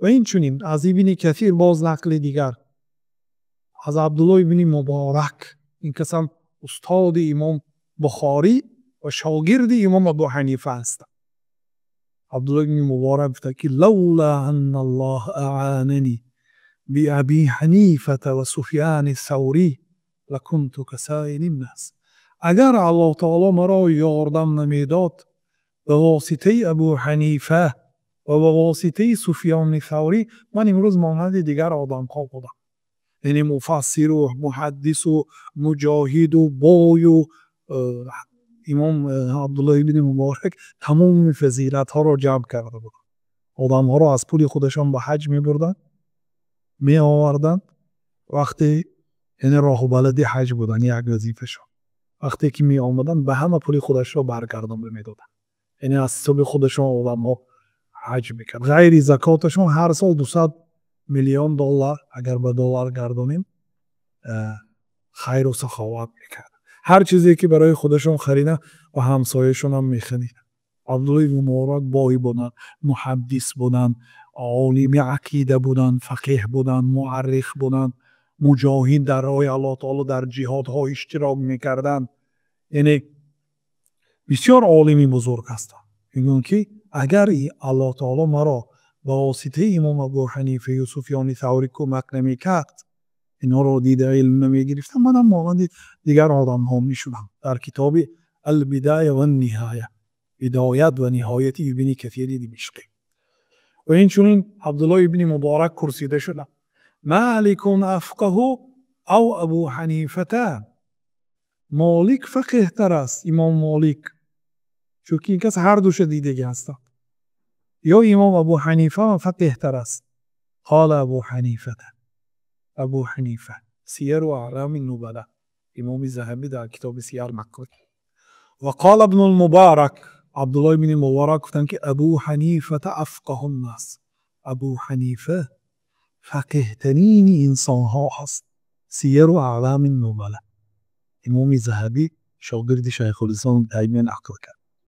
Ва инчунин аз Ибни Касир боз нақли дигар аз Абдуллоҳ ибни Муборак, ин кас ҳам устоди имом Бухорӣ ва шогирди имом Абу Ҳанифа ҳастанд. Абдуллоҳ ибни Муборак гуфта, ки لولا أن الله أعانني بأبي حنيفة وسفيان الثوري لكنت كسائر الناس. Агар Аллоҳ таоло маро ёрдам намедод ба воситаи Абу Ҳанифа ва ба воситаи Суфёни Саврӣ, ман имрӯз монанди дигар одамҳо будам. Яъне муфассиру муҳаддису муҷоҳиду бою имом Абдуллоҳ ибни Муборак тамоми фазилатҳоро ҷамъ карда буд. Одамҳоро аз пули худашон ба ҳаҷ мебурданд, меоварданд. Вақте, яъне роҳбалади ҳаҷ буданд, як вазифашон. Вақте ки меомаданд, ба ҳама пули худашро баргардонда медоданд. Яъне аз ҳисоби худашон одамҳо ҳаҷ мекард. Ғайри закоташон ҳар сол 200 миллион доллар, агар ба доллар гардонем, хайру саховат мекард. Ҳар чизе ки барои худашон хариданд, ба ҳамсояшонам мехариданд. Абдуллоҳ ибни Муборак бой буданд, муҳаддис буданд, олими ақида буданд, фақеҳ буданд, муаррих буданд, муҷоҳид дар роҳи Аллоҳ таоло дар ҷиҳодҳо иштирок мекарданд. Яъне бисёр олими бузург ҳастанд. Мегӯянд, ки агар Аллоҳ таоло маро ба воситаи имом Абу Ҳанифа ю Суфёни Саврӣ кӯмак намекард, инҳоро дида илм намегирифтам, манам монанди дигар одамҳо мешудам. Дар китоби Албидоя ва Ниҳоя, Бидоят ва Ниҳояти Ибни Касири Димишқӣ. Ва инчунин Абдуллоҳ ибни Муборак пурсида шуда: مالك أفقه أو أبو حنيفة؟ Молик фақеҳтар аст, имом Молик, чунки ин кас ҳар душа дидагӣ ҳастанд, ё имом Абу Ҳанифа фақеҳтар аст? قال أبو حنيفة. Абу Ҳанифа. Сияру аълами Нубала, имоми Заҳабӣ дар китоби Сияр нақл. وقال ابن المبارك, Абдуллоҳ ибни Муборак гуфтанд, ки أبو حنيفة أفقه الناس, Абу Ҳанифа фақеҳтарини инсонҳо ҳаст. Сияру аълами Нубала, имоми Заҳабӣ, шогирди Шайхулислом Таймия, нақл кард.